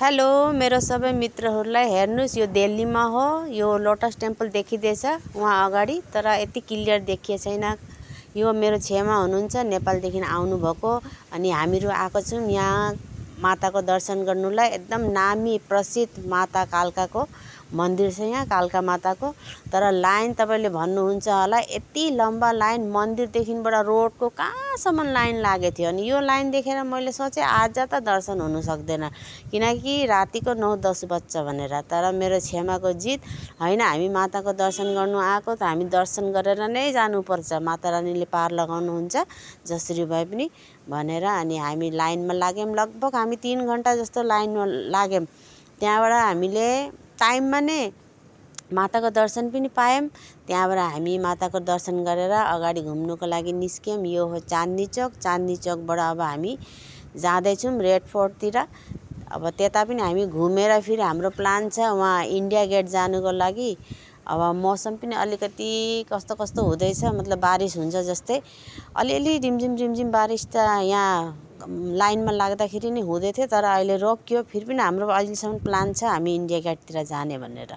Hello मेरो सबै मित्रहरूलाई हेर्नुस्, यो दिल्लीमा हो। यो लोटस टेम्पल देखिँदैछ वहाँ अगाडि, तर यति क्लियर देखिए छैन। यो मेरो छेउमा हुनुहुन्छ, नेपालदेखि आउनुभएको। अनि हामीहरू आएको छौँ यहाँ माताको दर्शन गर्नुलाई। एकदम नामी प्रसिद्ध माता कालकाको मन्दिर छ यहाँ, कालका माताको। तर लाइन तपाईँले भन्नुहुन्छ होला, यति लम्बा लाइन मन्दिरदेखिबाट रोडको कहाँसम्म लाइन लागेको थियो। अनि यो लाइन देखेर मैले सोचेँ आज त दर्शन हुनु सक्दैन, किनकि रातिको 9-10 बज्छ भनेर। तर मेरो छेमाको जित होइन, हामी माताको दर्शन गर्नु आएको त हामी दर्शन गरेर नै जानुपर्छ, माता रानीले पार लगाउनुहुन्छ जसरी भए पनि भनेर। अनि हामी लाइनमा लाग्यौँ, लगभग हामी 3 घन्टा जस्तो लाइनमा लाग्यौँ। त्यहाँबाट हामीले टाइममा नै माताको दर्शन पनि पायौँ। त्यहाँबाट हामी माताको दर्शन गरेर अगाडि घुम्नुको लागि निस्क्यौँ। यो हो चाँदनी चौक। चाँदनी चौकबाट अब हामी जाँदैछौँ रेड फोर्टतिर। अब त्यता पनि हामी घुमेर फेरि हाम्रो प्लान छ वहाँ इन्डिया गेट जानुको लागि। अब मौसम पनि अलिकति कस्तो कस्तो हुँदैछ, मतलब बारिस हुन्छ जस्तै। अलिअलि रिमझिम बारिस त यहाँ लाइनमा लाग्दाखेरि नै हुँदै थियो, तर अहिले रोकियो। फेरि पनि हाम्रो अहिलेसम्म प्लान छ हामी इन्डिया गेटतिर जाने भनेर।